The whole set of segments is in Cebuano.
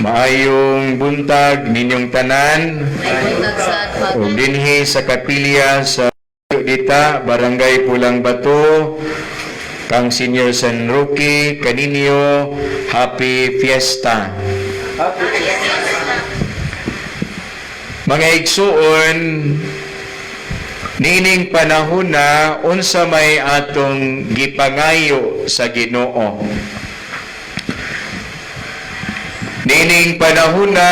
Maayong buntag ninyong tanan. May buntag sad, Father. Ug dinhi sa kapilya sa Dita, Barangay Pulang Bato, kang Senior San Roque, kaninyo, happy fiesta. Mga igsuon, niining panahon na, unsa may atong gipangayo sa Ginoo? Niining panahon na,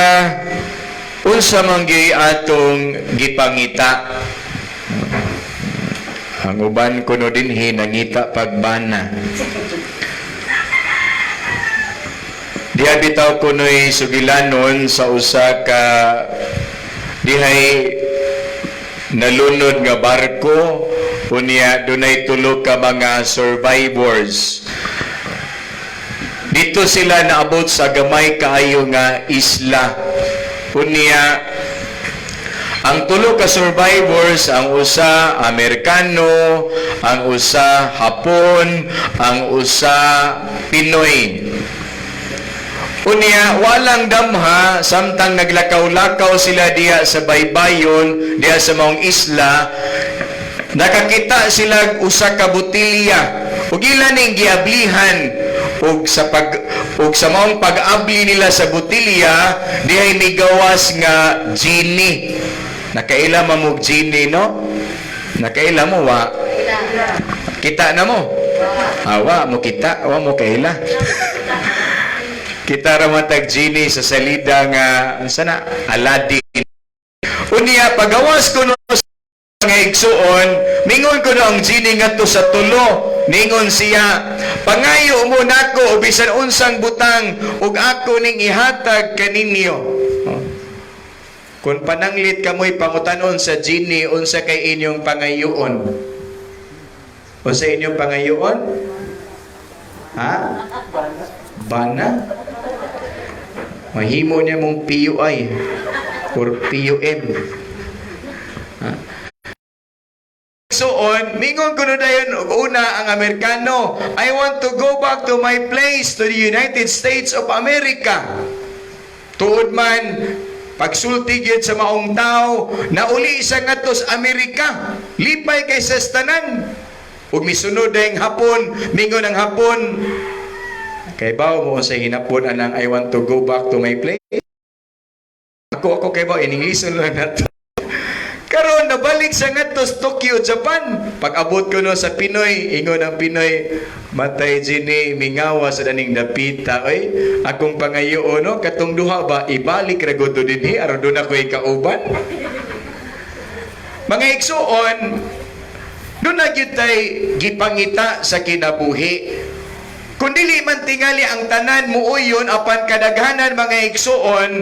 unsa man gyud atong gipangita? Ang uban kuno dinhi nangita pagbana. Diha bitaw kuno'y sugilanon sa usa ka dihay nalunod nga barko, unya dunay tulo ka mga survivors. Dito sila naabot sa gamay kaayo nga isla. Unya ang tulo ka survivors, ang usa Amerikano, ang usa Hapon, ang usa Pinoy. Unya, walang damha, samtang naglakaw-lakaw sila diha sa baybayon, diha sa maong isla, nakakita sila usa ka botelya. Ug ila ning giablihan, ug sa maong pag-abli nila sa botelya, dihay migawas nga genie. Nakaila man mo genie, no? Nakaila mo, wa? Kita na mo? Ah, wa mo kita, wa mo kaila. Kita ra man tag genie sa salida nga unsa na, Aladdin. Unya pagawas ko no mga igsuon, mingon ko no ang genie ngadto sa tulo. Ningon siya, "Pangayo mo nako og bisan unsang butang ug ako ning ihatag kaninyo." Oh. Kung pananglit kamoy pangutanon sa genie, unsa kay inyong pangayoon? Unsa inyong pangayoon? Ha? Bana? Mahimo niya mong PUI or PUM. Ha? So on, mingon ko na dayon og una ang Amerikano, "I want to go back to my place, to the United States of America." Tuod man, pagsulti gyud sa maong tao, nauli siya ngadto sa Amerika. Lipay kay sa tanan. Ug misunod ang Hapon, mingon ang Hapon, kay bawo mo sa hinapon anang "I want to go back to my place"? Ako kay bawo, in English lang nato. Karon nabalik siya ngadto sa Tokyo, Japan. Pag abot ko no sa Pinoy, ingon ang Pinoy, "Matay genie, mingawa sa daning dapita oy. Akong pangayoon no, katong duha ba ibalik ra gud dinhi aron doon ako ikauban." Mga igsuon, doon na gyud tay gipangita sa kinabuhi. Kung dili man tingali ang tanan muuyon, apan kadaghanan, mga igsuon,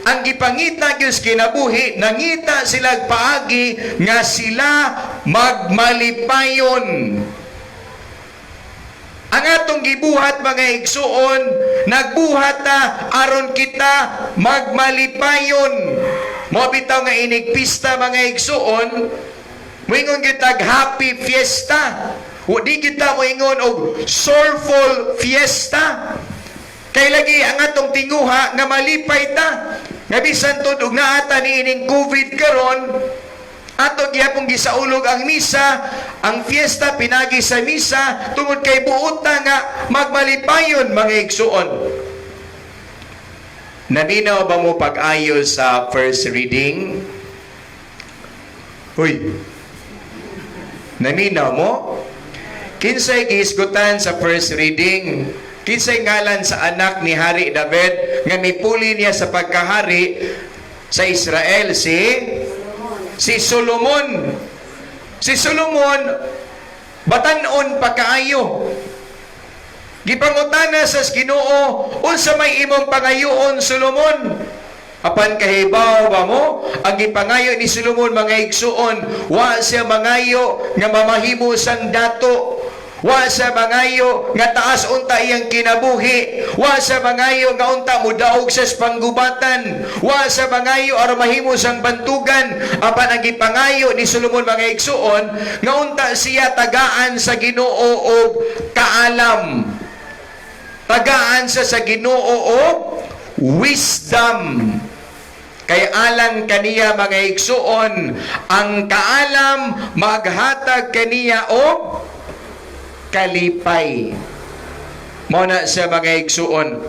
ang gipangita gyud sa kinabuhi, nangita sila paagi nga sila magmalipayon. Ang atong gibuhat, mga igsuon, nagbuhat ta aron kita magmalipayon. Mo bitaw nga inig pista, mga igsuon, moingon kitag happy fiesta. Di kita moingon og sorrowful fiesta. Kay lagi ang atong tinguha nga malipay ta. Nga bisan tud og naata ni ining COVID karon, ato gihapon gisaulog ang misa, ang fiesta pinagi sa misa tungod kay buot ta nga magmalipayon, mga igsuon. Naminaw ba mo pag-ayo sa first reading? Huy. Naminaw mo? Kinsay gihisgutan sa first reading? Kinsay ngalan sa anak ni Hari David nga mipuli niya sa pagkahari sa Israel? Si Solomon. Si Solomon batan-on pa kaayo. Gipangutana sa Ginoo, "Unsa may imong pangayoon, Solomon?" Apan kahibaw ba mo, ang gipangayo ni Solomon, mga igsuon, wa siya mangayo nga mamahimo sang dato. Wa siya mangayo nga taas unta iyang kinabuhi. Wa siya mangayo nga unta mudaog sa panggubatan. Wa siya mangayo aron mahimo sang bantugan. Apan ang gipangayo ni Solomon, mga igsuon, nga unta siya tagaan sa Ginoo og kaalam. Tagaan siya sa Ginoo og wisdom. Kay alang kaniya, mga igsuon, ang kaalam maghatag kaniya og kalipay. Mao na sa mga igsuon.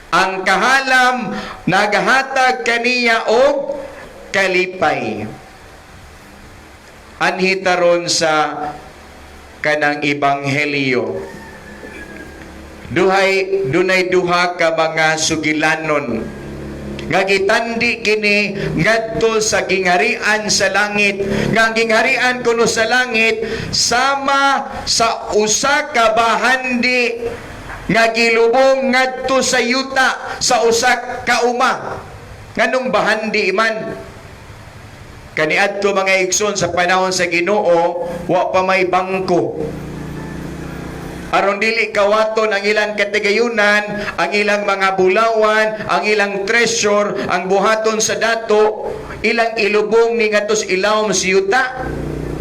Ang kahalam naghatag kaniya og kalipay. Anhi ta ron sa kanang ebanghelyo. Dunay duha ka mga sugilanon nga gitandi kini ngadto sa gingharian sa langit, nga ang gingharian kuno sa langit sama sa usa ka bahandi nga gilubong ngadto sa yuta sa usa ka uma. Nganong bahandi man? Kaniadto, mga igsoon, sa panahon sa Ginoo, wa pa may bangko. Aron dili kawaton ang ilang katigayunan, ang ilang mga bulawan, ang ilang treasure, ang buhaton sa dato, ilang ilubong ni ngadto sa ilawom sa yuta.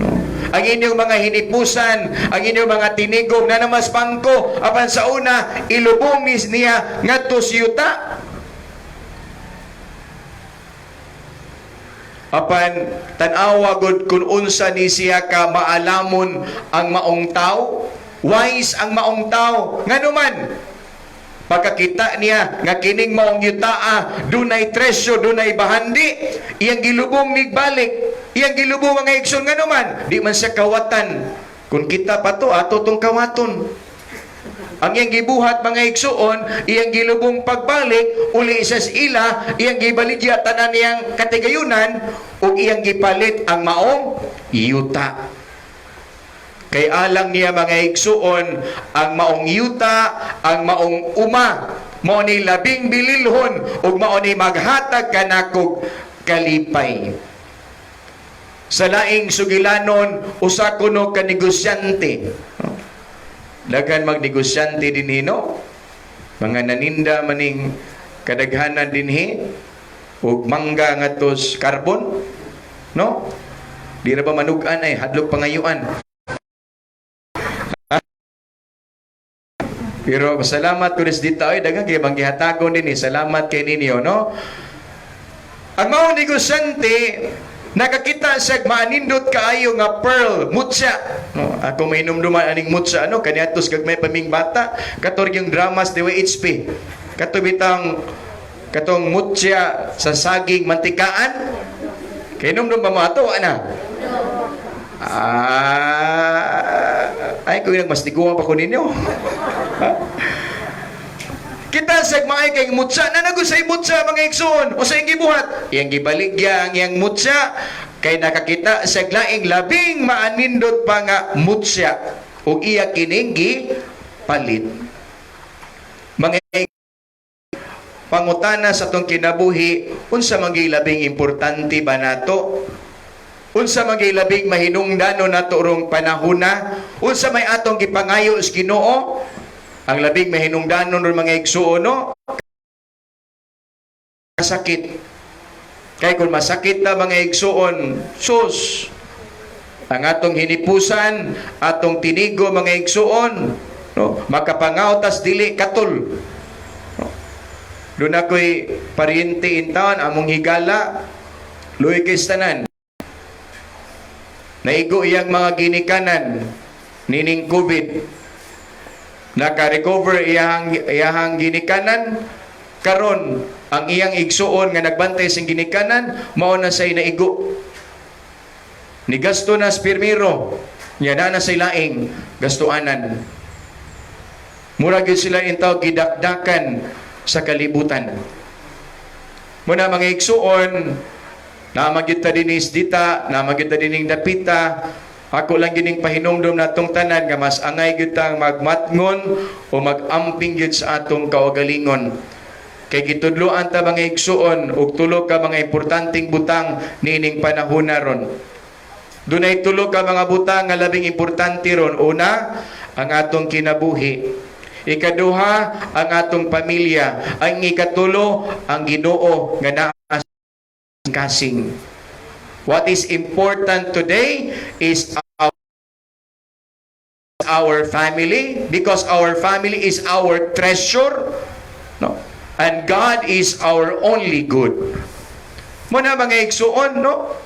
No? Ang inyong mga hinipusan, ang inyong mga tinigom na namas bangko, apan sa una, ilubong ni niya ngadto sa yuta. Apan tan-awa gud kung unsa ni siya ka maalamon ang maong tao, wise ang maong tao. Ngano man? Pagkakita niya nga kining maong yutaa dunay treasure, dunay bahandi, iyang gilubong nigbalik. Iyang gilubong, mga igsoon. Ngano man? Di man siya kawatan. Kung kita pa to, ato tong kawaton. Ang iyang gibuhat, mga igsuon, iyang gilubong pagbalik, uli sa ila, iyang gibaligya tanan niyang katigayunan, ug iyang gipalit ang maong yuta. Kay alang niya, mga igsuon, ang maong yuta, ang maong uma, mao ni labing bililhon ug mao ni maghatag kanakog kalipay. Sa laing sugilanon, usa kuno ka negosyante. Daghan magnegosyante dinhi, no? Mga naninda maning kadaghanan dinhi ug mangga ngadto sa Carbon, no? Di ra ba manug-an ay hadlok pangayuan. Pero salamat ko dito ay daghang kay manggihatagon dinhi. Salamat kay ninyo, no? Ang mao negosyante, nakakita siya maanindot kaayo nga pearl, mutya. No, ako mainumduman aning mutya, ano, kaniadto gagmay pa ming bata, kator yung dramas DWHP. Kato bitang katong mutya sa saging mantikaan. Kay numdum ba mo ato ana? Ah, ay kung mas tiguang pa ko ninyo. Kita sa maay kay mutya na nagusay mutya, mga igsoon. O sa iyang gibuhat, iyang gibaligya ang iyang mutya kay nakakita sa laing labing maanindot pa nga mutya ug iya kining palit. Mga pangutana sa atong kinabuhi, unsa man gyud labing importante ba nato? Unsa man gyud labing mahinungdanon nato rong panahona? Unsa may atong gipangayo sa Ginoo? Ang labing mahinungdanon ron, mga igsuon, no? Sakit. Kay kung masakit na, mga igsuon, sus, ang atong hinipusan, atong tinigo, mga igsuon, no? Makapangaw tas dili katol. No? Doon ako'y paryente in town, among higala, luoy kay tanan. Naigo iyang mga ginikanan nining COVID. Naka-recover iyang ginikanan. Karon ang iyang igsuon nga nagbantay sa ginikanan mao na say naigo. Nigasto na sa pirmiro. Nya na say laing gastuanan. Mura gyud sila intaw gidakdakan sa kalibutan. Muna, mga igsuon, naa gyud ta dinis dita, naa gyud ta dining dapita. Ako lang gining pahinumdom natong tanan nga mas angay gyud tang magmatngon o magamping gyud sa atong kaugalingon. Kay gitudloan ta, mga igsuon, og tulo ka mga importanteng butang niining panahon ron. Dunay tulo ka mga butang nga labing importante ron. Una, ang atong kinabuhi. Ikaduha, ang atong pamilya. Ang ikatulo, ang Ginoo nga naa sa kasing. What is important today is our family because our family is our treasure. No? And God is our only good. Mao na, mga igsuon, no?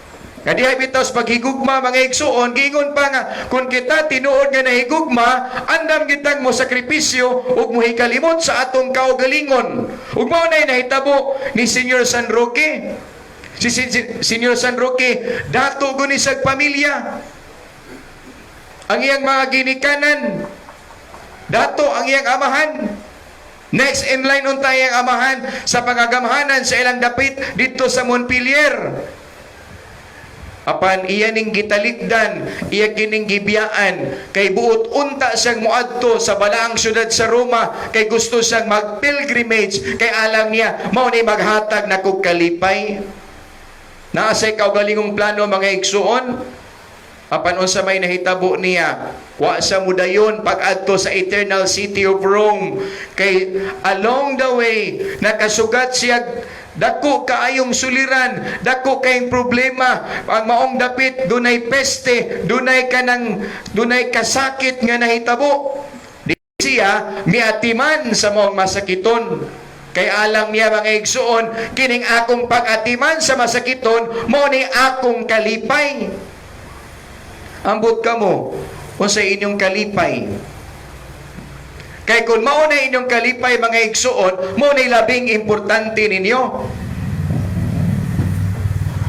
Nga diha bitaw sa paghigugma, mga igsuon, giingon pa nga kung kita tinuod nga nahigugma, andam kitang mo sakripisyo ug mohikalimot sa atong kaugalingon. Ug mao nay nahitabo ni Senyor San Roque. Si Senyor San Roque, dato guni sa pamilya. Ang iyang mga ginikanan, dato ang iyang amahan. Next in line unta iyang amahan sa pangagamhanan sa ilang dapit dito sa Montpelier. Apan iya ning gitalikdan, iya kining gibiyaan, kay buot unta siyang moadto sa balaang syudad sa Roma, kay gusto siyang mag-pilgrimage, kay alam niya, mao ni maghatag na kog kalipay. Naa say kaugalingong plano, mga igsuon. Apan unsa may nahitabo niya, wa sa mudayon pag-adto sa eternal city of Rome, kay along the way nakasugat siya dako kaayong suliran, dako kayong problema. Ang maong dapit dunay peste, dunay kanang dunay kasakit nga nahitabo. Di siya miatiman sa maong masakiton. Kay alam niya, mga igsuon, kining akong pag-atiman sa masakiton, mao ni akong kalipay. Ambot kamo, unsa inyong kalipay? Kay kung mao na inyong kalipay, mga igsuon, mao na labing importante ninyo.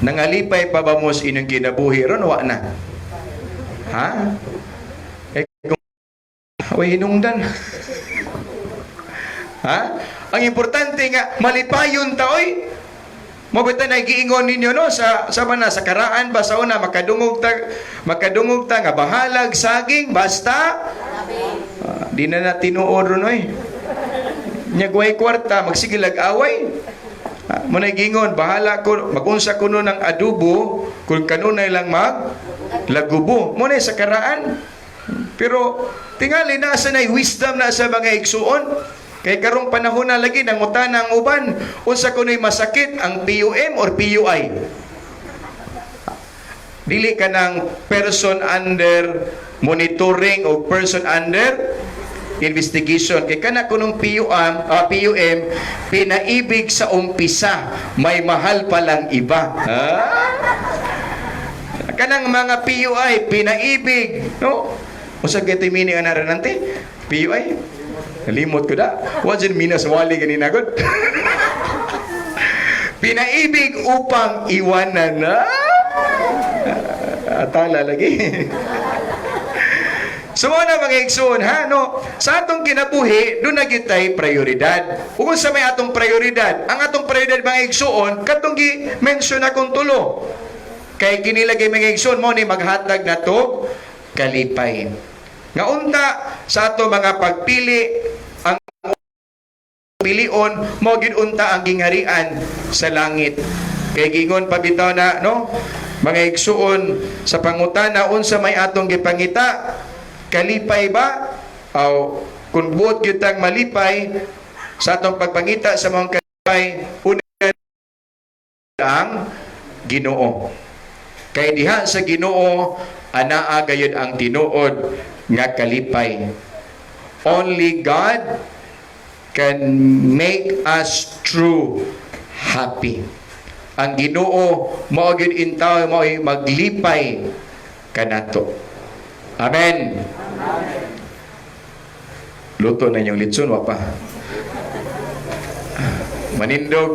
Nangalipay pa ba mo sa inyong kinabuhi ron? Wa na. Ha? Eh, kung way hinungdan. Ha? Ang importante nga malipayon ta oy. Mao bitaw na giingon ninyo, no, sa ba na sa karaan ba, sa una makadungog ta nga bahalag saging basta di na na tinuod ron oy. Nya way kwarta, magsige lag away. Mao na giingon, bahala ko magunsa kuno ng adobo kung kanunay lang mag lagubo. Mao na sa karaan. Pero tingali na sa nay wisdom na sa mga igsuon. Kay karong panahon na lagi nangutana ang uban, unsa kuno'y masakit, ang PUM or PUI? Dili ka ng person under monitoring o person under investigation. Kay kana kunong PUM, PUM, pinaibig sa umpisa, may mahal palang iba. Ha? Kanang mga PUI, pinaibig, no? Unsa kay meaning ana ante? PUI? Nalimot ko da. Wa jud minas wali ganina gud. Pinaibig upang iwanan na. Atala lagi. So mao na, mga igsoon, ha, no, sa atong kinabuhi doon na gitay prioridad. Ug sa may atong prioridad, ang atong prioridad, mga igsoon, katong gi mention akong tulo. Kay kinilagay, mga igsoon, mo ni maghatag nato kalipay. Nga unta sa ato mga pagpili, ang pilion mo gid unta ang gingharian sa langit. Kay gingon pa bitaw na, no, mga igsuon, sa pangutana unsa may atong gipangita, kalipay ba? Aw kung buot gyud tang malipay, sa atong pagpangita sa mga kalipay, una ang Ginoo. Kay diha sa Ginoo anaa gayud ang tinuod nga kalipay. Only God can make us true happy. Ang Ginoo mao gyud intaw mao'y maglipay kanato. Amen. Luto na inyong litson, wa pa? Manindog.